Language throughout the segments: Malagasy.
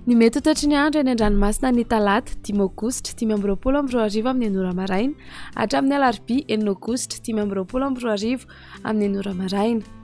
Ny mety ho toetry ny andro eny an-dranomasina ny talata, 5 aogositra 2025 amin'ny ora maraina hatramin'ny alarobia 6 aogositra 2025 amin'ny ora maraina.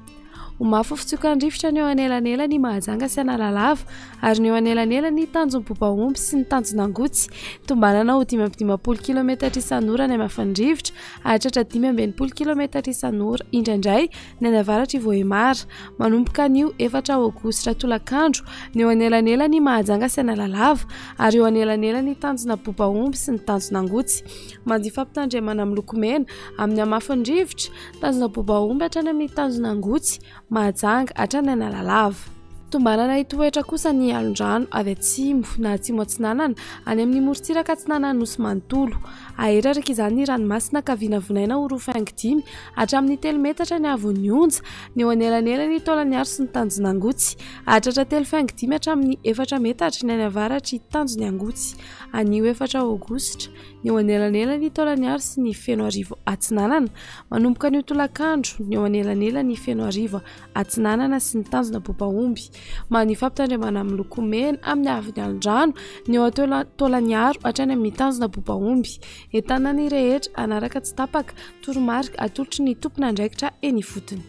Ho mafy fitsokan'ny rivotra ny eo anelanelan' i Mahajanga sy Analalava ary ny eo anelanelan' ny tanjon'i Bobaomby sy ny tanjon'Angotsy. Tombanana ho 55 kilometatra isan'ora ny hamafin'ny rivotra ary tratra 65 kilometatra isan'ora indraindray ny any avaratr'i Vohemar. Manomboka anio 4 aogositra tolakandro ny eo anelanelan' i Mahajanga sy Analalava ary eo anelanelan' ny tanjona Bobaomby sy ny tanjon'Angotsy. Mandia fampitandremana miloko mena amin'ny hamafin'ny rivotra, tanjona Bobaomby hatrany amin'ny tanjona Angotsy, Mahajanga hatrany Analalava. Tombanana hitoetra kosa ny alon-drano avy atsimo na atsimo atsinanana any amin'ny morontsiraka atsinanan'ny Nosy manontolo. Hahery araka izany ny ranomasina ka vinavinaina ho 2,5 hatramin'ny 3 metatra ny haavon'ny onja, ny eo anelanelan'ny Taolagnaro sy ny tanjona Angotsy. Hahatratra 3,5 hatramin'ny 4 metatra ny any avaratr'i Tanjon'i Angotsy anio 4 aogositra. ny eo anelanelan' i Taolagnaro sy ny Fenoarivo Atsinanana. Manomboka anio tolakandro, ny eo anelanelan' i Fenoarivo Atsinanana sy ny tanjona Bobaomby. Maneho fampitandremana miloko mena amin'ny haavon'ny alon-drano ny eo Taolagnaro hatrany amin'ny tanjona Bobaomby. Entanina ny rehetra hanaraka tsy tapaka toromarika atolotry ny tompon'andraikitra eny ifotony.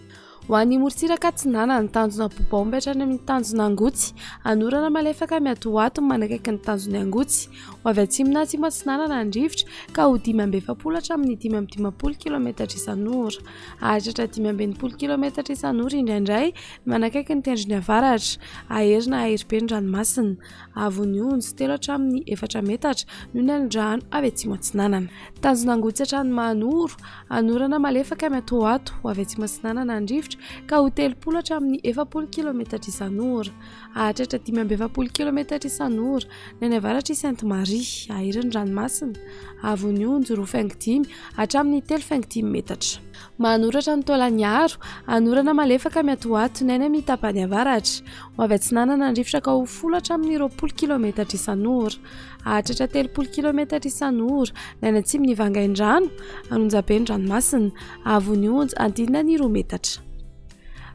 Ho an'ny morontsiraka atsinanana, tanjona Bobaomby hatrany amin'ny tanjona Angotsy. Anorana malefaka miatoato manakaiky ny tanjon'i Angotsy. Ho avy atsimo na atsimo atsinanana ny rivotra ka ho 45 hatramin'ny 55 kilometatra isan'ora. Hahatratra 65 kilometatra isan'ora indraindray ny manakaiky ny tendrony avaratra. Hahery na hahery be ny ranomasina. Haavon'ny onjy, 3 hatramin'ny 4 metatra noho ny alon-drano avy atsimo atsinanana. Tanjona Angotsy hatrany Mahanoro. Anorana malefaka miatoato ho avy atsimo atsinanana ny rivotra ka ho 30 hatramin'ny 40 kilometatra isan'ora. Hahatratra 45 kilometatra isan'ora ny any avaratr'i Sainte Marie, hahery ny ranomasina, haavon'ny onjy 2,5 hatramin'ny 3,5 metatra. Manoratra ny Taolagnaro, anorana malefaka miatoato ny any amin'ny tapany avaratra. Ho avy atsinanana ny rivotra ka ho 10 hatramin'ny 20 kilometatra isan'ora. Hahatratra 30 kilometatra isan'ora ny any atsimon'i Vangaindrano, Anonjabe ny ranomasina. Haavon'ny onja anodidina ny 2 metatra.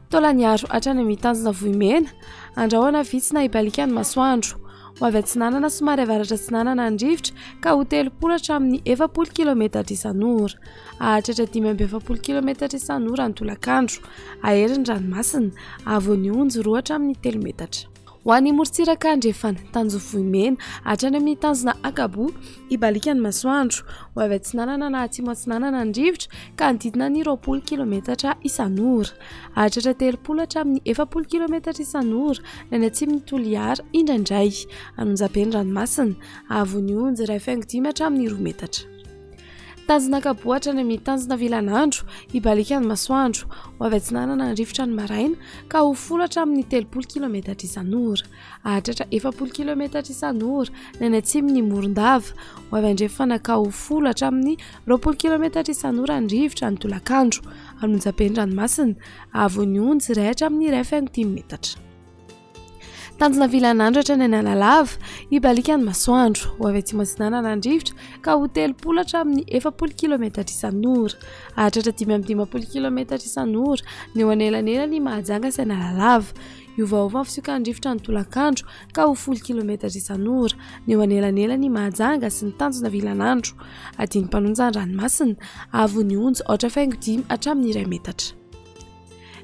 Taolagnaro hatrany amin'ny tanjona Vohimena, andrahona vitsy na hibaliaka ny masoandro. Ho avy atsinanana somary avaratra atsinanana ny rivotra ka ho 30 hatramin'ny 40 kilometatra isan'ora. Hahatratra 45 kilometatra isan'ora ny tolakandro. Hahery ny ranomasina. Haavon'ny onja 2 hatramin'ny 3 metatra. Ho an'ny morontsiraka andrefana, tanjona Vohimena, hatrany amin'ny tanjona Ankaboa, hibaliaka ny masoandro. Ho avy atsinanana na atsimo atsinanana ny rivotra ka hanodidina ny 20 kilometatra isan'ora. Hahatratra 30 hatramin'ny 40 kilometatra isan'ora ny any atsimon'i Toliara indraindray. Anonjabe ny ranomasina. Haavon'ny onja 1,5 hatramin'ny 2 metatra. Tanjona Ankaboa hatrany amin'ny tanjona Vilanandro, hibaliaka ny masoandro. Ho avy atsinanana ny rivotra ny maraina ka ho 10 hatramin'ny 30 kilometatra isan'ora. Hahatratra 40 kilometatra isan'ora ny any atsimon'i Morondava. Ho avy andrefana ka ho 10 hatramin'ny 20 kilometatra isan'ora ny rivotra ny tolakandro. Anonjabe ny ranomasina. Haavon'ny onja 1 hatramin'ny 1,5 metatra. Tanjona Vilanandro hatrany Analalava, hibaliaka ny masoandro. Ho avy atsimo atsinanana ny rivotra ka ho 30 hatramin'ny 40 kilometatra isan'ora. Hahatratra 55 kilometatra isan'ora ny eo anelanelan'i Mahajanga sy Analalava. Hiovaova ny fisiokan'ny rivotra ny tolakandro ka ho 10 kilometatra isan'ora ny eo anelanelan'i Mahajanga sy ny tanjona Vilanandro. Adin'ny mpanonja ny ranomasina, haavon'ny onja 4,5 hatramin'ny 1 metatra.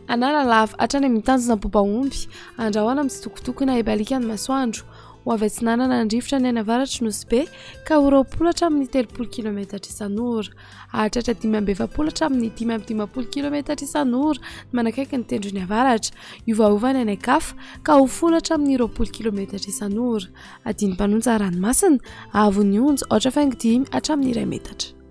Analalava hatrany amin'ny tanjona Bobaomby, andrahona mitsitokotoko na hibaliaka ny masoandro. Ho avy atsinanana ny rivotra ny any avaratry Nosy Be ka ho 20 hatramin'ny 30 kilometatra isan'ora. Hahatratra 45 hatramin'ny 55 kilometatra isan'ora ny manakaiky ny tendrony avaratra. Hiovaova ny any an-kafa ka ho 10 hatramin'ny 20 kilometatra isan'ora. Adin'ny mpanonja ranomasina, haavon'ny onja 4,5 hatramin'ny 1 metatra.